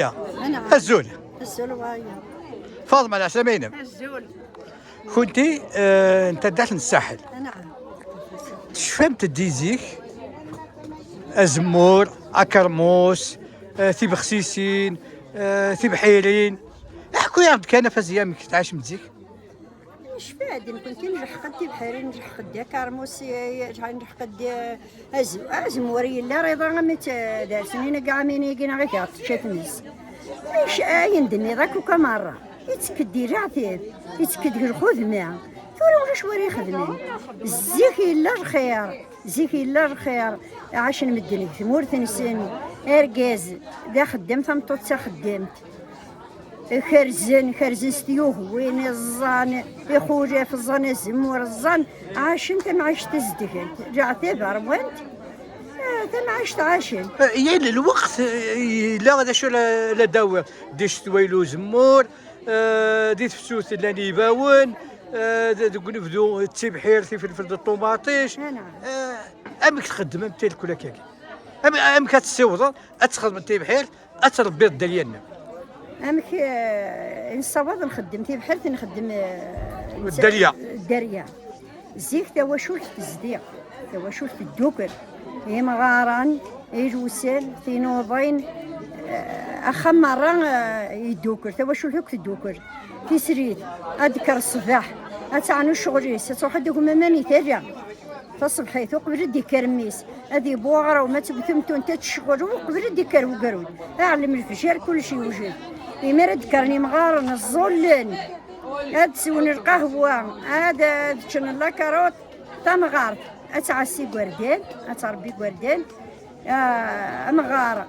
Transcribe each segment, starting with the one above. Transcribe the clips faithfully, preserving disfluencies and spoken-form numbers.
Azul. Azul, wa ya. Faḍma, lɛeslama-inem. Azul. Kunti, eh, n taddart n Ssaḥel. Anɛam. Tecfamt-d i zik, azemmur, akermus, eh, tibexsisin, eh, tibḥirin. Ḥku-yaɣ-d kan a Faziya amek tɛacem zik. Necfa-d, nekkenti nleḥq-d tibḥirin, nleḥq-d akermus, eh, nleḥq-d, eh, az-, azemmur yella, riḍa am t-, d arsnin agi ɛamin-agi neɣ agi ɣef tečča tmes. Ayen d-nniḍ akk uka merra, ittekk-d di leɛtab, ittekk-d deg lxedma. Tura ulac wara ixedmen. Zik yella lxir, zik yella lxir. Ɛacen medden deg tmurt-nsen, argaz d axeddam, tameṭṭut d taxeddamt. Kerzen, kerzen s tyuhwin, ẓẓan ixulaf, ẓẓan azemmur, ẓẓan, ɛacen tamɛict tazedgant. Leɛtab ṛwant, eh, tamɛict ɛacen. Eh, yal lweqt, eh, yella d acu la, la d-awiɣ. Di ccetwa yella uzemmur, eh, di tefsut llan ibawen, eh, d-, deg unebdu d tibḥirt, ifelfel d ṭumaṭic. Anɛam. Eh, amek txeddmemt irkelli akkagi? Am-, amek ad tessiwḍeḍ ad txedmeḍ tibḥirt, ad tṛebbiḍ dderya-nnem? Amek, eh, nessawaḍ nxeddem tibḥirt, nxeddem, eh, nsa-, dderya. Dderya. Zik tawacult tezdi, tawacult teddukel. Imɣaren, ilusan, tinuḍin, eh, axxam merra, eh, yeddukel, tawacult akk teddukel. Tisrit, ad d-tekker ṣṣbeḥ, ad teɛnu ccɣel-is, ad truḥ ad d-tagem aman i tala. Taṣebḥit, uqbel ad d-ikker mmi-s, ad yeww aɣrum, ad teww temtunt, ad tecɣel, uqbel ad d-ikker wegrud. Aɛlem lefjer, kullec yewjed. Imi ara d-kkren imɣaren, ẓẓullen, ad swen lqahwa, ad, ad ččen lakarut, tamɣart, ad tɛassi igerdan, ad tṛebbi igerdan, ah, amɣar,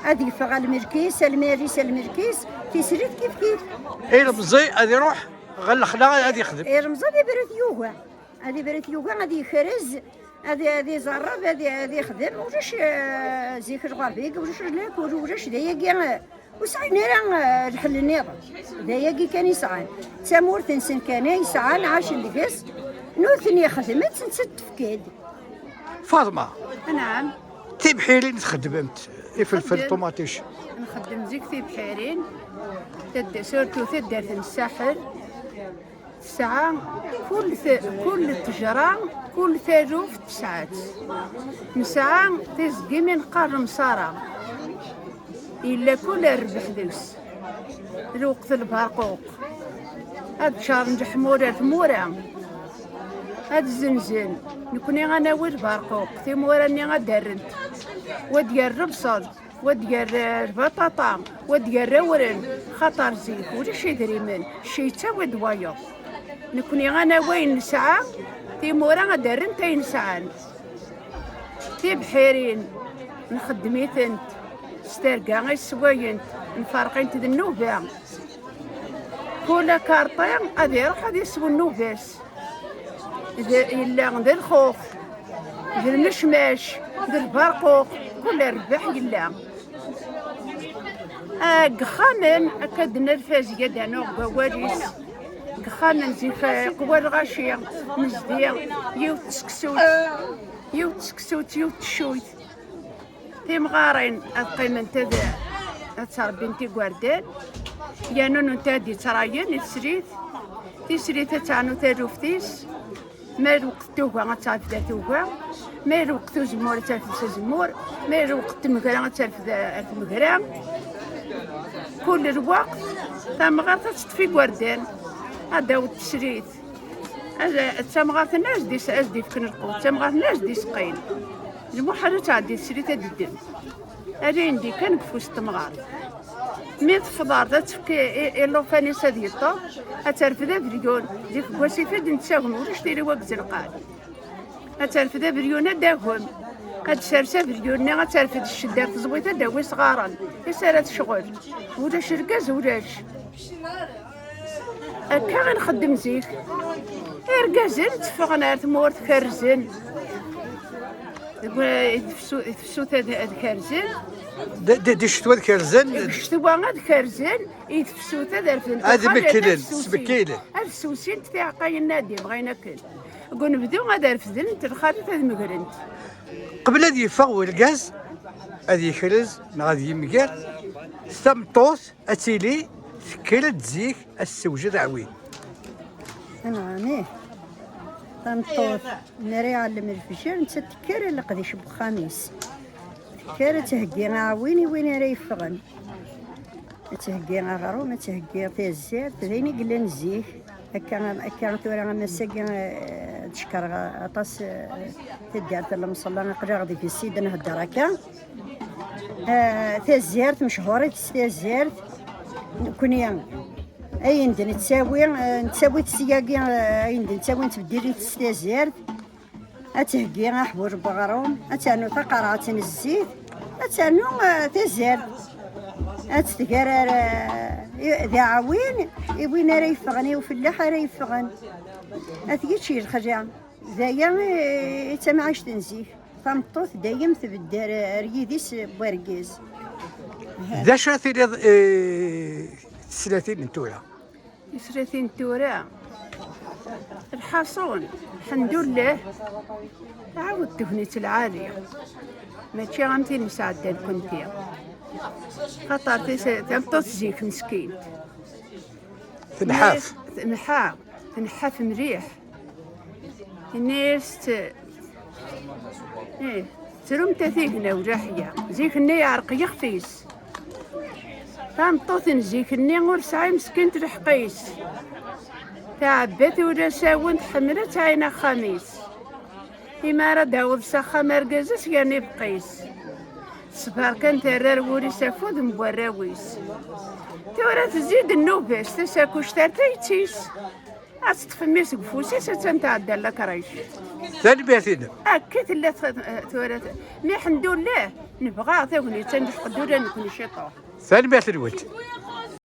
ad yeffeɣ ɣer lmelk-is, ar lmal-is, ar lmelk-is, tisrit kif kif. Ilemẓi ad iruḥ ɣer lexla ad yexdem. Ilemẓi ad ibret yuga. Ad ibret yuga, ad yekrez, ad, ad iẓerreb, ad, ad yexdem. Ulac, eh, zik lɣerba-agi, ulac lakul, ulac d ayagi, eh, ur sɛin ara, eh, lḥel nniḍen. D ayagi kan i sɛan. D tamurt-nsen kan ay sɛan, ɛacen deg-s. Nutni xedmen-tt, nettat tefka-d. Faḍma. Anɛam. Tibḥirin txeddmemt, ifelfel, nxeddem. Ṭumaṭic. Nxeddem zik tibḥirin, tad-, surtout taddart n Ssaḥel. Tesɛa kul t-, kul ttejra, kul taluft tesɛa-tt. Nesɛa tiẓgi mi neqqar lemṣara. Yella kul rrbeḥ deg-s. Lweqt n lberquq. Ad ččaren leḥmur ar tmura. Ad zzenzen. Nekni ad nawi lberquq. Timura-nni ad d-rrent. Wa ad d-yerr lebṣel. Wa ad d-yerr, eh, lbaṭaṭa, wa ad d-yerr awren, xaṭer zik ulac idrimen, cci yettawi-d wayeḍ. Nekni ad nawi ayen nesɛa, timura ad d-rrent ayen sɛan. Tibḥirin, nxeddem-itent s terga i sswayent, nferq-int d nnuba. Kul akarṭi ad iruḥ ad yeswu nnuba-s. D, yella d lxux, d lmecmac, d lberquq, kul rrbeḥ yella. Ah, deg yexxamen, akka d-nna Lfaziya d-anuɣ deg wawal-is, deg yexxamen zik, eh, qwa lɣaci, nezdi, yiwet tseksut, yiwet tseksut, yiwet teccuyt. Timɣarin ad qqiment ad, ad ttrebbint igerdan, yernu nunti ad d-ittrayen i teslit, tislit ad teɛnu taluft-is, ma lweqt tuga ad terfed ar tuga, ma lweqt uzemmur ad terfed s azemmur, ma lweqt tmegra ad terfed ar tmegra. Kul lweqt tamɣart ad teṭṭef igerdan, ad d-taweḍ teslit. Ad, d tamɣart-nni ad s-d-is-, ad s-d-ifken lqut, d tamɣart-nni ad s-d-isqin. Lmuḥal ad tɛeddi teslit ad d-ddem. Ala ayen d-ikkan deg ufus n temɣart. Mi tefḍer, ad tefk i, i, i llufan-is ad yeṭṭef, ad terfed abelyun. Zik deg wasif i d-nettagem, ulac tiriwa deg izelqan. Ad terfed abelyun ad d-agem. Ad d-ters abelyun-nni, ad terfed ccedda ar teẓwit ad d-tawi isɣaren. Is ara tecɣel? Ulac argaz, ulac. Akka i nxeddem zik. Irgazen tteffɣen ar tmurt, kerrzen. Deg, eh, tefsu-, tefsut ad, ad kerrzen. D, d, di ccetwa ad kerrzen. Deg ccetwa ad kerrzen, i tefsut ad rfden. Ad tixxamin, mekklen, ad sewsin. Sbekkilen. Ad sewsint tiɛeqqayin-nni ad d-yebɣin akken. Deg unebdu ad refdent lxalat ad megrent. Qbel ad yeffeɣ urgaz, ad yekrez neɣ ad yemger, Tameṭṭut ad tili tekker-d zik, ad tessewjed aɛwin. Anɛam, ih. Tameṭṭut mi ara iɛellem lefjer, nettat tekker leqdic n wexxam-is. Tekker ad theggi aɛwin i win ara yeffɣen. Ad theggi aɣrum, ad theggi tazzart, d ayen i yellan zik. Akka, akka tura am ass-agi, eh, ad cekkreɣ aṭas, eh, taddart n Lemṣella, aql-aɣ deg-s i d-nhedder akka. Eh, tazzart, mechuṛit s tazzart. Nekni ayen d-nettawi, eh, nettawi-t syagi, eh, ayen d-nettawi nettbeddil-it s tazzart. Ad theggi aḥbul n weɣrum, ad ternu taqerɛet n zzit, ad ternu, eh, tazzart. Ad tt-tger ar, eh, i- d aɛwin i win ara yeffɣen, i ufellaḥ ara yeffɣen. Ad t-yečč i lexla. D aya i, i d tamɛict n zik. Tameṭṭut dayem tbedder ar yidis n wergaz. D acu ara tiniḍ i teslatin n tura? Tislatin n tura, lḥaṣun, lḥemdullah, tɛawed tegnit lɛali, mačči am tin nesɛedda nekkenti. Xaṭer tis- tameṭṭut zik meskint. Tenḥaf. Tenḥa, tenḥaf mliḥ. Ini-as-tt, ih, ttrumt a tigna ulaḥya. Zik-nni yeɛreq yixef-is. Tameṭṭut n zik-nni ur tesɛi meskint lḥeqq-is. Taɛebbat ula s-awen tḥemmel ad tɛin axxam-is. Imi ara d-taweḍ s axxam argaz-is yerna ibeqqis. Ṣṣber kan terra ar wul-is afud n warraw-is. Tura tezzi-d nnuba-s, tasakuct ar tayet-is. Ad teṭṭef mmi-s deg ufus-is, attan tɛedda lakrac. Tanemmirt-inem. Akka tella t- tura t- mi ḥemdullah, nebɣa tagnit ad nefqed ula nekni ciṭuḥ. Tanemmirt-nwent.